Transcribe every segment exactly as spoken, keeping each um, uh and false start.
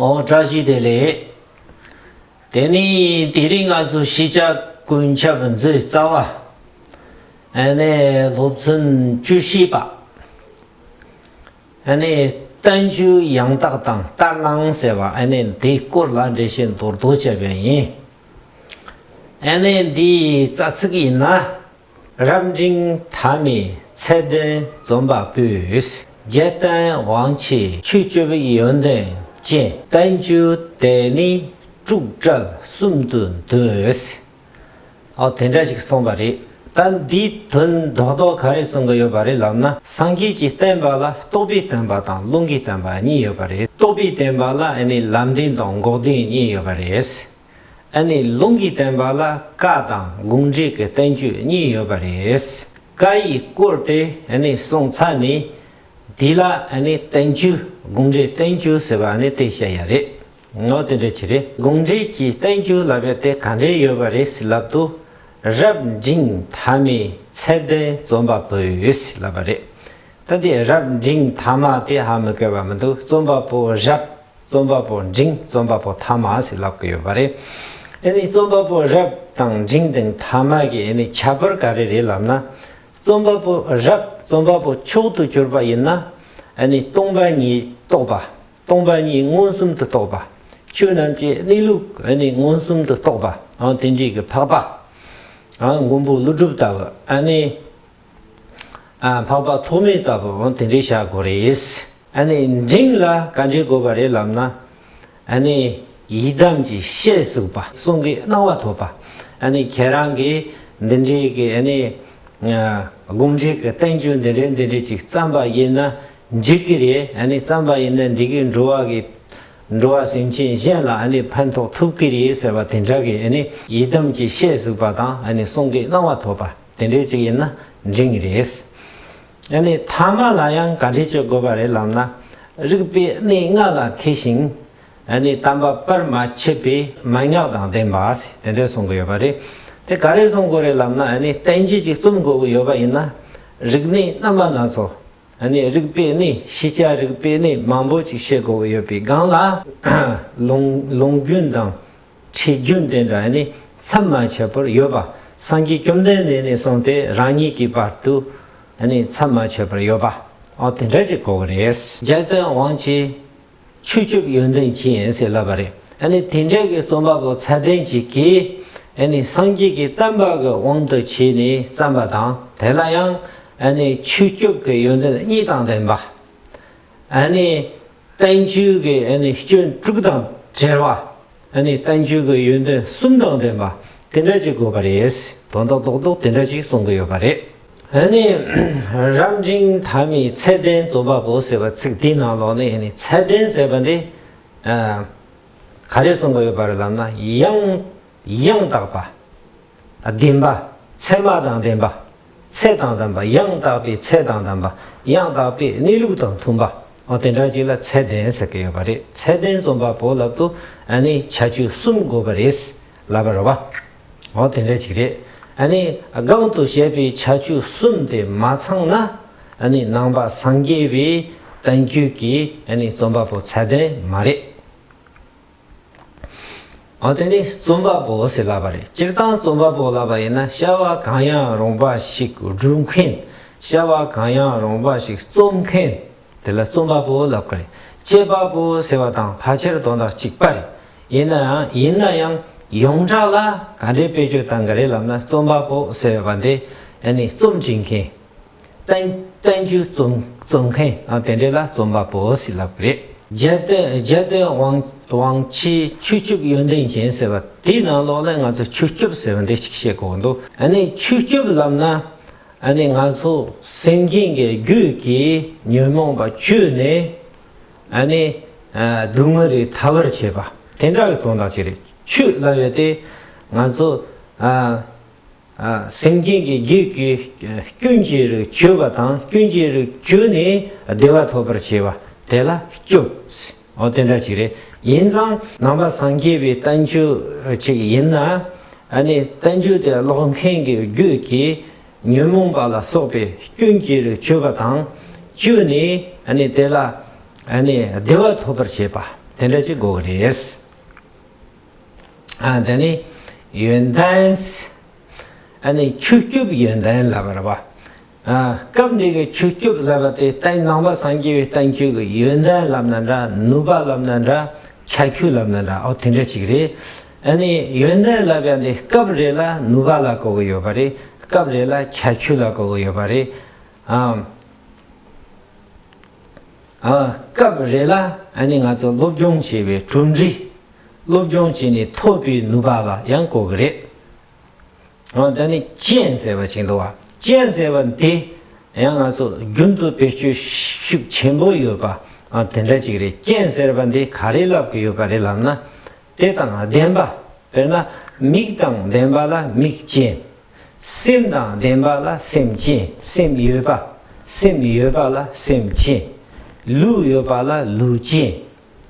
ཨོ་བཀྲ་ཤིས་བདེ་ལེགས། དེ་ནི་དེ་རིང་ང་ཚོ་ཤེས་བྱ་ཀུན་ཁྱབ་མཛོད་རྩ་བ། ཨ་ནི་སློབ་ཚན་བཅུ་བཞི་པ། ཨ་ནི་བསྟན་བཅོས་ཡང་དག་དང་ལྟར་སྣང་ཟེར་བ་ཨ་ནི་དེའི་སྐོར་ལ་འགྲེལ་བཤད་མདོར་བསྡུས་བྱས་པ་ཡིན། ཨ་ནི་འདིའི་རྩ་ཚིག་ཡིན་ན། རབ་འབྲིང་ཐ་མའི་ཚད་ལྡན་རྩོམ་པ་པོས། རྒྱལ་བསྟན་དབང་ཆེ་ཆོས་སྐྱོབ་ཡོན་ཏན་ཅན། བསྟན་བཅོས་དེ་ནི་དྲུག་བྲལ་གསུམ་དུ་འདོད། ཨོ་དེ་འདྲ་ཞིག་གསུངས་པ་རེད། ད་འདིའི་དོན་རྡོག་རྡོག་ག་རེ་གསུང་གི་ཡོད་པ་རེད་ལབ་ན། སངས་རྒྱས་ཀྱི་བསྟན་པ་ལ་རྟོགས་པའི་བསྟན་པ་དང་ལུང་གི་བསྟན་པ་གཉིས་ཡོད་པ་རེད། རྟོགས་པའི་བསྟན་པ་ལ་ཨ་ནི་ལམ་བདེན་དང་འགོག་བདེན་གཉིས་ཡོད་པ་རེད། ཨ་ནི་ལུང་གི་བསྟན་པ་ལ་བཀའ་དང་དགོངས་འགྲེལ་གྱི་བསྟན་བཅོས་གཉིས་ཡོད་པ་རེད། བཀའ་ཡི་སྐོར་དེ་ཨ་ནི་གསུངས་ཚར་ནས། དེ་ལ་ཨ་ནི་བསྟན་བཅོས་དགོངས་འགྲེལ་བསྟན་བཅོས་ཟེར་བ་ཨ་ནི་དེ་བཤད་ཡ་རེད། ངོ་དེ་འདྲ་ཅིག་རེད། དགོངས་འགྲེལ་གྱི་བསྟན་བཅོས་ལབ་ཡ་དེ་ག་འདྲས་ཡོད་པ་རེད་ལབ་དུས། རབ་འབྲིང་ཐ་མའི་ཚད་ལྡན་རྩོམ་པ་པོས་ལབ་པ་རེད། ད་དེ་རབ་འབྲིང་ཐ་མ་དེ་ཧ་མི་གོ་བ་མི་འདུག་རྩོམ་པ་པོ་རབ། རྩོམ་པ་པོ་འབྲིང་། རྩོམ་པ་པོ་ཐ་མ་ཟེར་ལབ་ཀྱི་ཡོད་པ་རེད། ཨ་ནི་རྩོམ་པ་པོ་རབ་དང་འབྲིང་དང་ཐ་མ་གི་ཨ་ནི་ཁྱད་པར་ག་རེ་རེད་ལབ་ན། རྩོམ་པ་པོ་རབ་རྩོམ་པ་པོ་མཆོག་ཏུ་གྱུར་པ་ཡིན་ན། ཨ་ནི་སྟོང་པ་ཉིད་རྟོགས་པ། སྟོང་པ་ཉིད་མངོན་སུམ་དུ་རྟོགས་པ། ཆོས་རྣམས་ཀྱི་གནས་ལུགས་ཨ་ནི་མངོན་སུམ་དུ་རྟོགས་པ། ཨང་དེ་འདྲའི་གི་འཕགས་པ། ཨང་མགོན་པོ་ཀླུ་སྒྲུབ་ལྟ་བུ་ཨ་ནི། ཨ་འཕགས་པ་ཐོགས་མེད་ལྟ་བུ་འོ་དེ་འདྲའི་བྱ་དགོས་རེད། ཨ་ནི་འབྲིང་ལ་ག་འདྲའི་དགོས་པ་རེད་ལབ་ན། ཨ་ནི་ཡི་དམ་གྱི་བཤེས་གཟུགས་པ། གསུང་གི་གནང་བ་ཐོབ་པ། ཨ་ནི་ཁྱེད་རང་གིས་འདི་འདྲའི་གི་ཨ་ནི་ཨ་དགོངས་འགྲེལ་གྱི་བསྟན་བཅོས་འདི་འདྲའི་འདི་འདྲའི་ཅིག་བརྩམས་པ་ཡིན་ན་འགྲིག་གི་རེད། ཨ་ནི་བརྩམས་པ་ཡིན་ན་འདི་གི་འགྲོ་བ་གི་འགྲོ་བ་སེམས་ཅན་གཞན་ལ་ཨ་ནི་ཕན་ཐོགས་ཐུབ་ཀྱི་རེད་ཟེར་བ་དེ་འདྲ་གི་ཨ་ནི་ཡི་དམ་གྱི་བཤེས་གཟུགས་པ་དང་ཨ་ནི་གསུང་གི་གནང་བ་ཐོབ་པ། དེ་འདྲའི་ཅིག་ཡིན་ན་འབྲིང་རེད། ཨ་ནི་ཐ་མ་ལ་ཡང་ག་འདྲའི་ཅིག་དགོས་པ་རེད་ལབ་ན། རིག་པའི་གནས་ལྔ་ལ་མཁས་ཤིང་། ཨ་ནི་དམ་པ་བར་མ་ཆད་པའི་མན་ངག་དང་ལྡན་པ་ཟེར་དེ་འདྲ་གསུང་གི་ཡོད་པ་རེད། དེ་ག་རེ་གསུང་དགོས་རེད་ལབ་ན། ཨ་ནི་བསྟན་བཅོས་ཅིག་རྩོམ་དགོས་ཀྱི་ཡོད་པ་ཡིན་ན། རིག་གནས་རྣམ་པ་སྣ་ཚོགས། ཨ་ནི་རིག་པའི་གནས། ཤེས་བྱ་རིག་པའི་གནས་མང་པོ་ཅིག་ཤེས་དགོས་ཀྱི་ཡོད་པའི་སྒང་ལ། ལུང་ལུང་རྒྱུན་དང་ཁྲིད་རྒྱུན་དེ་འདྲ་ནི་མཚམས་མ་ཆད་པར་ཡོད་པ། སངས་རྒྱས་བཅོམ་ལྡན་འདས་ནས་བཟུང་སྟེ་རང་ཉིད་ཀྱི་བར་དུ་ནི་མཚམས་མ་ཆད་པར་ཡོད་པ། ཨོ་དེ་འདྲ་ཅིག་གོ་གི་རེད། རྒྱལ་བསྟན་དབང་ཆེ་ཆོས་སྐྱོབ་ཡོན་ཏན་ཅན་ཟེར་ལབ་པ་རེད། ཨ་ནི་དེ་འདྲ་གི་རྩོམ་པ་པོ་ཚད་ལྡན་ཅིག་གིས་ཨ་ནི་སངས་རྒྱས་ཀྱི་བསྟན་པ་གི་དབང་དུ་བྱས་ནས་བརྩམས་པ་དང་། དེ་ལ་ཡང་ཨ་ནི་ཆོས་སྐྱོབ་ཀྱི་ཡོན་ཏན་གཉིས་དང་ལྡན་པ། ཨ་ནི་བསྟན་བཅོས་ཀྱི་ཨ་ནི་སྐྱོན་དྲུག་དང་བྲལ་བ། ཨ་ནི་བསྟན་བཅོས་ཀྱི་ཡོན་ཏན་གསུམ་དང་ལྡན་པ་དེ་འདྲ་ཅིག་དགོས་པ་རེད། དོན་དག་རྡོག་རྡོག་དེ་འདྲ་ཅིག་གསུང་གི་ཡོད་པ་རེད། ཨ་ནི་རབ་འབྲིང་ཐ་མའི་ཚད་ལྡན་རྩོམ་པ་པོ་ཟེར་བ་ཚིག་དེའི་ནང་ལོགས་ནས་ཨ་ནི་ཚད་ལྡན་ཟེར་བ་འདི་ཨ་ག་རེ་གསུང་གི་ཡོད་པ་རེད་ལབ་ན། ཡང་ཡང་དག་པ། བདེན་པ། ཚད་མ་དང་ལྡན་པ། ཚད་དང་ལྡན་པ། ཡང་དག་པའི་ཚད་དང་ལྡན་པ། ཡང་དག་པའི་གནས་ལུགས་དང་མཐུན་པ། འོ་དེ་འདྲ་ཅིག་ལ་ཚད་ལྡན་ཟེར་གྱི་ཡོད་པ་རེད། ཚད་ལྡན་རྩོམ་པ་པོ་ལབ་དུས་ཨ་ནི་ཁྱད་ཆོས་གསུམ་དགོས་པ་རེད་ལབ་པ་རེད་བ། འོ་དེ་འདྲ་ཅིག་རེད། ཨ་ནི་སྒང་དུ་བཤད་པའི་ཁྱད་ཆོས་གསུམ་དེ་མ་ཚང་ན་ཨ་ནི་ནང་པ་སངས་རྒྱས་པའི་བསྟན་བཅོས་ཀྱི་ཨ་ནི་རྩོམ་པ་པོ་ཚད་ལྡན་མ་རེད། འོ་དེ་ནི་རྩོམ་པ་པོ་ཟེར་ལབ་པ་རེད། སྤྱིར་བཏང་རྩོམ་པ་པོ་ལབ་པ་ཡིན་ན་བྱ་བ་གང་ཡང་རུང་བ་ཞིག་སྒྲུབ་མཁན། བྱ་བ་གང་ཡང་རུང་བ་ཞིག་རྩོམ་མཁན། དེ་ལ་རྩོམ་པ་པོ་ལབ་ཀྱི་རེད། དཔྱད་པ་པོ་ཟེར་བ་དང་ཕལ་ཆེར་དོན་དག་གཅིག་པ་རེད། ཡིན་ནའང་ཡིན་ན་ཡང་ཡོངས་གྲགས་ལ་ག་འདྲའི་བེད་སྤྱོད་བཏང་གི་རེད་ལབ་ན། རྩོམ་པ་པོ་ཟེར་བ་འདི་ཨ་ནི་རྩོམ་བྲིས་མཁན། བསྟན་བསྟན་བཅོས་རྩོམ་རྩོམ་མཁན་ཨ་དེ་འདྲ་ལ་རྩོམ་པ་པོ་ཟེར་ལབ་ཀྱི་རེད། རྒྱལ་བསྟན་རྒྱལ་བསྟན་དབང་དབང་ཆེ་ཆོས་སྐྱོབ་ཡོན་ཏན་ཅན་ཟེར་བ་དེའི་ནང་ལོགས་ལ་ང་ཚོ་ཆོས་སྐྱོབ་ཟེར་བ་འདི་ཅིག་བཤད་དགོས་འདུག་ཨ་ནི་ཆོས་སྐྱོབ་ལབ་ན་ཨ་ནི་ང་ཚོ་སེམས་ཅན་གྱི་རྒྱུད་ཀྱི་ཉོན་མོངས་པ་བཅོས་ནས་ཨ་ནི་ཨ་སྡུག་བསྔལ་ལས་ཐར་བར་བྱེད་པ་དེ་འདྲ་གི་དོན་དག་ཅིག་རེད། ཆོས་ལབ་ཡ་དེ་ང་ཚོ་ཨ། ཨ་སེམས་ཅན་གྱི་རྒྱུད་ཀྱི་སྐྱོན་གྱི་རིགས་བཅོས་པ་དང་། སྐྱོན་གྱི་རིགས་བཅོས་ནས་བདེ་བ་ཐོབ་པར་བྱེད་པ་དེ་ལ་སྐྱོབ། འོ་དེ་འདྲ་ཅིག་རེད། ཡིན་ཙང་ནང་པ་སངས་རྒྱས་པའི་བསྟན་བཅོས་ཅིག་ཡིན་ན། ཨ་ནི་བསྟན་བཅོས་དེ་ཀློག་མཁན་གྱི་རྒྱུད་ཀྱི་ཉོན་མོངས་པ་ལ་སོགས་པའི་སྐྱོན་གྱི་རིགས་བཅོས་པ་དང་། བཅོས་ནས་ཨ་ནི་དེ་ལ་ཨ་ནི་བདེ་བ་ཐོབ་པར་བྱེད་པ། དེ་འདྲ་ཅིག་དགོས་ཀྱི་རེད། ཨ་དེ་ནི་ཡོན་ཏན། ཨ་ནི་ཁྱུ་སྐྱོབ་ཡོན་ཏན་ལབ་པ་རེད་པ། ཨ་སྐབས་འདི་གི་ཁྱུ་སྐྱོབ་ལབ་པ་དེ་བསྟན་ནང་པ་སངས་རྒྱས་པའི་བསྟན་བཅོས་ཀྱི་ཡོན་ཏན་ལབ་ན་འདྲ། ནུས་པ་ལབ་ན་འདྲ། ཁྱད་ཆོས་ལབ་ན་འདྲ། ཨོ་དེ་འདྲ་ཅིག་རེད། ཨ་ནི་ཡོན་ཏན་ལབ་ཡ་འདི་སྐབས་རེ་ལ་ནུས་པ་ལ་གོ་གི་ཡོད་པ་རེད། སྐབས་རེ་ལ་ཁྱད་ཆོས་ལ་གོ་གི་ཡོད་པ་རེད། ཨ། ཨ་སྐབས་རེ་ལ་ཨ་ནི་ང་ཚོ་སློབ་སྦྱོང་བྱས་པའི་གྲུབ་འབྲས། སློབ་སྦྱོང་བྱས་ནས་ཐོབ་པའི་ནུས་པ་ལ་ཡང་གོ་གི་རེད། ཨ་ད་ནི་རྐྱེན་ཟེར་བ་ཅིག་འདུག་བ། རྐྱེན་ཟེར་བ་འདི་ཡང་ང་ཚོ་རྒྱུན་དུ་བེད་སྤྱོད་ཤུགས་ཆེན་པོ་ཡོད་པ། ཨ་དེ་འདྲ་ཅིག་རེད། རྐྱེན་ཟེར་བ་འདི་ག་རེ་ལབ་ཀྱི་ཡོད་པ་རེད་ལབ་ན། དེ་དང་ལྡན་པ། དཔེར་ན་མིག་དང་ལྡན་པ་ལ་མིག་རྐྱེན། སེམས་དང་ལྡན་པ་ལ་སེམས་རྐྱེན། སེམས་ཡོད་པ། སེམས་ཡོད་པ་ལ་སེམས་རྐྱེན། ལུས་ཡོད་པ་ལ་ལུས་རྐྱེན།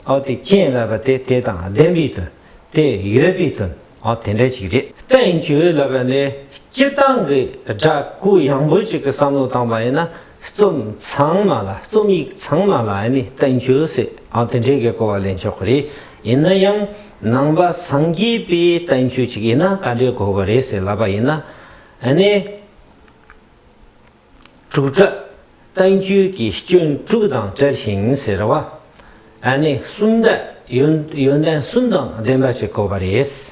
ཨོ་དེ་རྐྱེན་ལབ་པ་དེ་དེ་དང་ལྡན་པའི་དོན། དེ་ཡོད་པའི་དོན། ཨོ་དེ་འདྲ་ཅིག་རེད། བསྟན་བཅོས་ལབ་པ་ནི་སྤྱིར་བཏང་གི་སྒྲ་གུ་ཡངས་པོ་ཅིག་གི་བསམ་བློ་བཏང་བ་ཡིན་ན། རྩོམ་ཚང་མ་ལ། རྩོམ་ཡིག་ཚང་མ་ལ་ཨ་ནི་བསྟན་བཅོས་ཟེར། ཨ་དེ་འདྲའི་གི་གོ་བ་ལེན་ཆོག་གི་རེད། ཡིན་ན་ཡང་ནང་པ་སངས་རྒྱས་པའི་བསྟན་བཅོས་ཅིག་ཡིན་ན་ག་འདྲའི་གོ་གི་རེད་ཟེར་ལབ་པ་ཡིན་ན། ཨ་ནི་དྲུག་སྒྲ། བསྟན་བཅོས་ཀྱི་སྐྱོན་དྲུག་དང་བྲལ་ཞིང་ཟེར་བ། ཨ་ནི་གསུམ་ལྡན་ཡོན་ཡོན་ཏན་གསུམ་དང་ལྡན་པ་ཅིག་གོ་བ་རེད།